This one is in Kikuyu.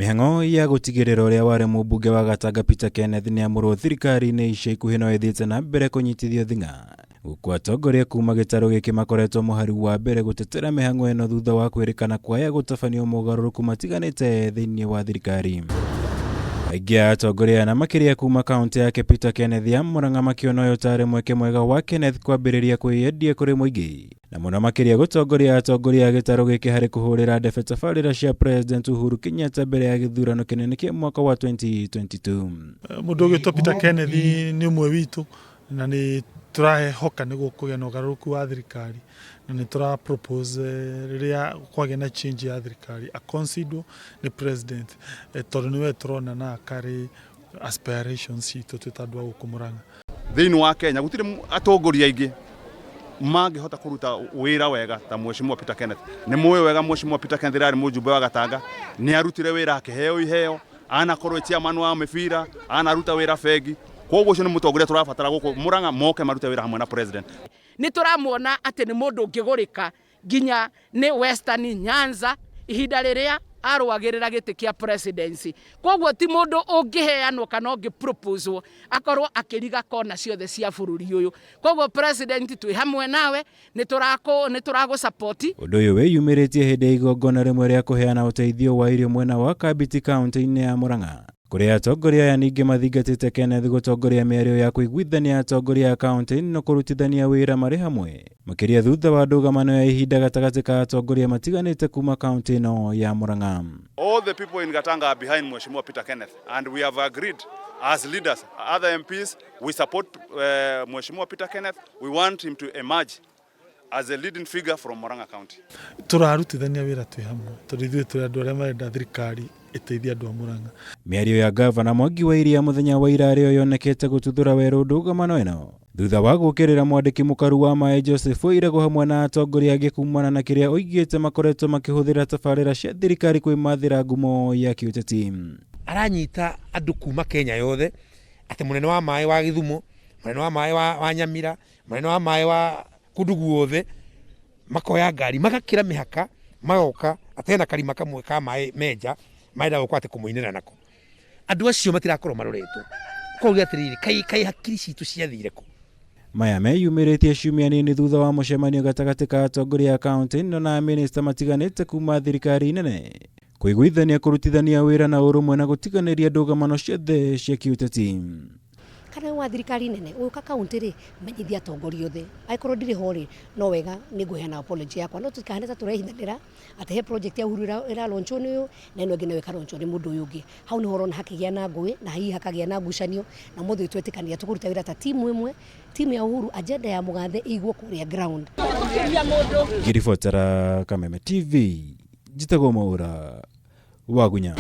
Mĩhang'o ya gũtigĩrĩra ũrĩa warĩ mũmbunge wa Gatanga Peter Kenneth nĩamũrwo thirikari-inĩ ica ikuhĩ no ĩthiĩte na mbere kũnyitithio thing'a, gũkũ atongoria kuma gĩtarũ gĩkĩ makoretwo mũhari wa mbere gũtetera mĩhang'o ĩno thutha wa kwĩrĩkana kwaya gũtabanio mogarũrũku matiganĩte thĩinĩ wa thirikari. Aingĩ a atongoria aya na makĩria kuma kaunti yake Peter Kenneth ya Murang'a makĩona ũyũ tarĩ mweke mwega wa Kenneth kwambĩrĩria kwĩyendia kũrĩ mũingĩ na mũno makĩria gũtongoria atongoria a gĩtarũ gĩkĩ harĩ kũhũrĩra ndebe tabarĩra cia President Uhuru Kenyatta mbere ya gĩthurano kĩnene kĩa mwaka wa 2022. Mũndũ ũgwĩtwo Peter Kenneth nĩ ũmwe witũ na nĩ tũrahoka nĩ gũkũgĩa na ũgarũrũku wa thirikari na nĩ tũra propose rĩrĩa kwagĩa na change ya thirikari aconsiderwo nĩ president tondũ nĩwe tũrona na akarĩ aspirations citũ twĩ ta andũ a gũkũ Murang'a. Thĩinĩ wa Kenya gũtirĩ atongoria aingĩ mangĩhota kũruta wĩra wega ta Mheshimiwa Peter Kenneth. Nĩ mũĩ wega Mheshimiwa Peter Kenneth rĩrĩa arĩ mũjumbe wa Gatanga nĩ arutire wĩra akĩheo iheo, anakorwo e chairman wa mĩbira, anaruta wĩra bengi. Koguo ũcio nĩ mũtongoria tũrabatara gũkũ Murang'a moke marute wĩra hamwe na president. Nĩ tũramuona atĩ nĩ mũndũ ũngĩgũrĩka nginya nĩ Western Nyanza ihinda rĩrĩa arũagĩrĩra gĩtĩ kĩa presidency. Koguo ti mũndũ ũngĩheanwo kana ũngĩ proposwo akorwo akĩriga kona ciothe cia bũrũri ũyũ. Koguo president twĩ hamwe nawe, nĩ tũragũ support. Ũndũ ũyũ wĩyumĩrĩtie hĩndĩ ya igongona rĩmwe rĩa kũheana ũteithio wa irio mwena wa Kambiti kaunti-inĩ ya Murang'a, kũrĩa atongoria aya ningĩ mathingatĩte Kenneth gũtongoria mĩario ya kũiguithania atongoria a kaunti ĩno kũrutithania wĩra marĩ hamwe, makĩria thutha wa ndũgamano ya ihinda gatagatĩ ka atongoria matiganĩte kuma kaunti ĩno ya Murang'a. All the people in Gatanga are behind Mheshimiwa Peter Kenneth and we have agreed as leaders, other MPs, we support Mheshimiwa Peter Kenneth. We want him to emerge as a leading figure from Murang'a County. Tũrarutithania wĩra twĩ hamwe tondũ ithuĩ tũrĩ andũ arĩa marenda thirikari ĩteithie andũ a Murang'a. Mĩario ya gavana Mwangi wa Iria mũthenya wa ira arĩo yonekete gũtuthũra werũ ndũgamano ĩno thutha wa gũkĩrĩra mwandĩki mũkaru wa maĩ Joseph Wairagũ hamwe na atongoria angĩ kumana na kĩrĩa oigĩte makoretwo makĩhũthĩra tabarĩra cia thirikari kwĩmathĩra ngumo ya kĩũteti. Aranyita andũ kuma Kenya yothe atĩ mũnene wa maĩ wa Gĩthumo, mũnene wa maĩ wa Nyamira, mũnene wa maĩ wa kũndũ guothe, makoya ngari magakĩra mĩhaka magoka atĩ hena karima kamwe ka maĩ menja marenda gũka atĩ kũmũinĩra nako. Andũ acio matirakorwo maroretwo. Koguo atĩrĩrĩ, kaĩ hakiri citũ ciathire kũ? Maya meyumĩrĩtie ciumia nini thutha wa mũcemanio gatagatĩ ka atongoria a kaunti ĩno na minista matiganĩte kuma thirikari nene kũiguithania kũrutithania wĩra na ũrũmwe na gũtiganĩria ndũgamano ciothe cia kĩũteti. Kana wa thirikari nene ũka kaunti rĩ, menyithia atongoria othe, angĩkorwo ndirĩ ho rĩ, no wega nĩ ngũheana apology yakwa, no tũtikahane ta tũrehithanĩra atĩ he project ya Uhuru ĩra launchwo nĩ ũyũ na ĩno ĩngĩ nayo ĩka launchwo nĩ mũndũ ũyũ ũngĩ. Hau nĩho ũrona hakĩgĩa na ngũĩ na hihi hakagĩa na ngucanio, na ũmũthĩ ũyũ twetĩkanĩra tũkũruta wĩra ta timu ĩmwe, timu ya Uhuru, agenda ya mũgathe ĩigwo kũrĩa ground. Ngĩribotera Kameme TV, njĩtagwo Mwaũra Wagunya.